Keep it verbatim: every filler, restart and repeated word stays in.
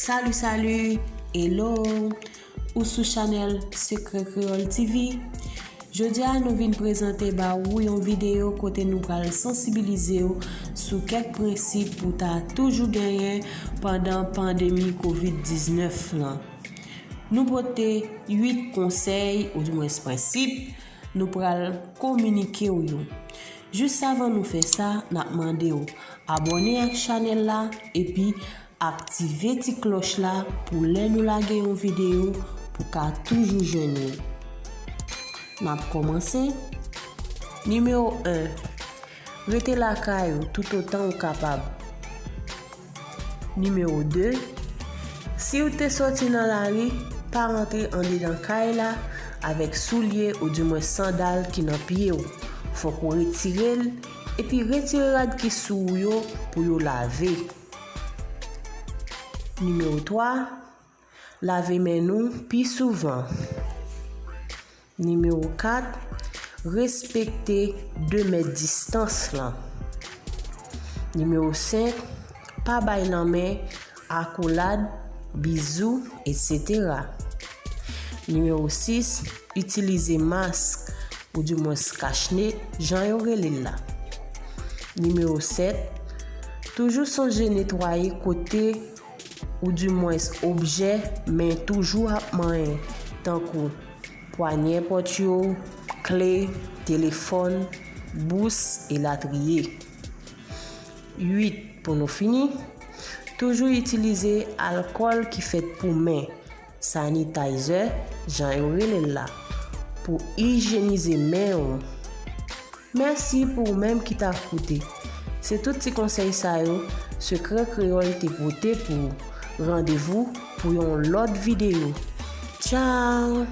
Salut, salut! Hello! Ou sou chanèl Sekrè Kreyòl T V. Jodi a, nou vin prezante ba ou yon videyo kote nou pral sansibilize w sou kèk prensip pou ta toujou genyen pandan pandemi kovid diznèf lan. Nou pote uit konsèy, oudimwens prensip, nou pral kominike w yo. Jis avan nou fè sa, n ap mande w abòne ak chanèl la epi aktive ti klòch la pou lè nou lage yon videyo pou ka toujou jwenn li. N ap kòmanse. Nimewo en, rete lakay ou toutotan ou kapab. Nimewo de, si w te sòti nan lari, pa rantre andedan kay la avèk soulye oudimwens sandal ki nan pye w. Fòk ou retire l, epi retire rad ki sou ou yo pou yo lave. Nimewo twa, lave men nou pi souvan. Nimewo kat, respekte de mèt distans lan. Nimewo senk, pa bay lanmen, akolad, bizou, etsetera. Nimewo sis, itilize mask, oudimwens kachnet, jan yo rele l la. Nimewo sèt, toujou sonje netwaye kote oudimwens objè men toujou ap manyen, tankou pwanyè pòt yo, kle, telefòn, bous, elatriye. Uit, pou nou fini, toujou itilize alkòl ki fèt pou men, sanitizer, jan yo rele l la, pou ijyenize men w. Mèsi pou ou menm ki t ap koute. Se tout ti konsèy sa yo Sekrè Kreyòl te pote pou ou. Randevou pou yon lòt videyo. Tchao!